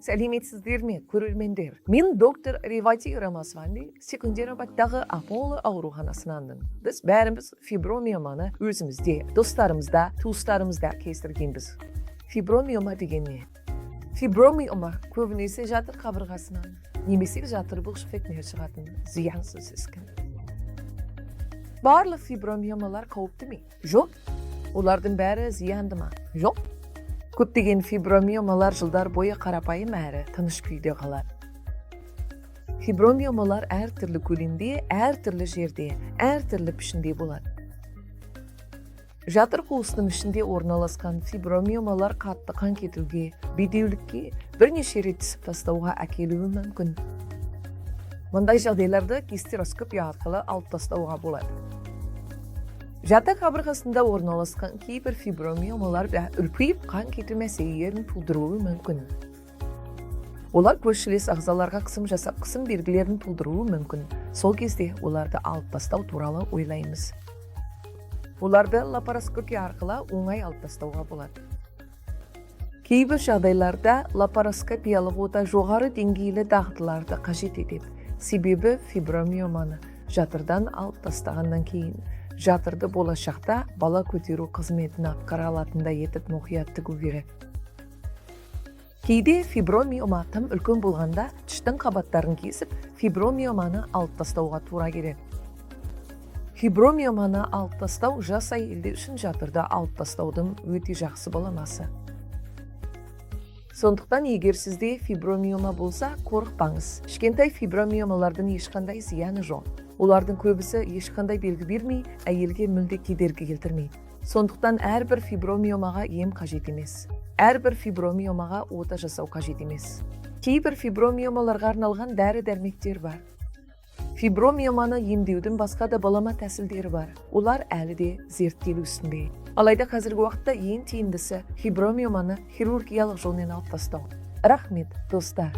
Сәлеметсіздер ме, көрермендер? Мен доктор Ревати Рамасвами, Секундерабадтағы Аполло ауруханасынанмын. Біз бәріміз фибромиоманы өзімізде, достарымызда, туыстарымызда кездестіргенбіз. Фибромиома деген не? Фибромиома көбінесе жатыр қабырғасынан немесе жатыр бұлшықетінен шығатын зиянсыз ісік. Барлық фибромиомалар қауіпті ме? Жоқ. Олардың бәрі зиянды ма? Жоқ. Көптеген фибромиомалар жылдар бойы қарапайым әрі тыныш күйде қалады. Фибромиомалар әртүрлі көлемде, әртүрлі жерде, әртүрлі пішінде болады. Жатыр қуысының ішінде орналасқан фибромиомалар қатты қан кетуге, бедеулікке, бірнеше рет түсіп тастауға әкелуі мүмкін. Мұндай жағдайларды гистероскопия арқылы алып тастауға болады. Жатыр қабырғасында орналасқан кейбір фибромиомалар да үлкейіп, қан кету мәселелерін тудыруы мүмкін. Олар көршілес ағзаларға қысым жасап, қысым белгілерін тудыруы мүмкін. Сол кезде оларды алып тастау туралы ойлаймыз. Оларды лапароскопия арқылы оңай алып тастауға болады. Кейбір жағдайларда лапароскопиялық ота жоғары деңгейлі дағдыларды қажет етеді. Себебі фибромиоманы жатырдан алып тастағаннан кейін жатырды болашақта бала көтеру қызметін атқара алатындай етіп мұқият тігу керек. Кейде фибромиома тым үлкен болғанда, тіштің қабаттарын кесіп, фибромиоманы алып тастауға тура келеді. Фибромиоманы алып тастау жас әйелдер үшін жатырды алып тастаудың өте жақсы баламасы. Сондықтан егер сізде фибромиома болса, қорықпаңыз. Кішкентай фибромиомалардың ешқандай зияны жоқ. Олардың көбісі ешқандай белгі бермей, әйелге мүлде кедергі келтірмейді. Сондықтан әрбір фибромиомаға ем қажет емес. Әрбір фибромиомаға ота жасау қажет емес. Кейбір фибромиомаларға арналған дәрі-дәрмектер бар. Фибромиоманы емдеудің басқа да балама тәсілдері бар. Олар әлі де зерттелу үстінде. Алайда қазіргі уақытта ең тиімдісі – фибромиоманы хирургиялық жолмен алып тастау. Рахмет, достар.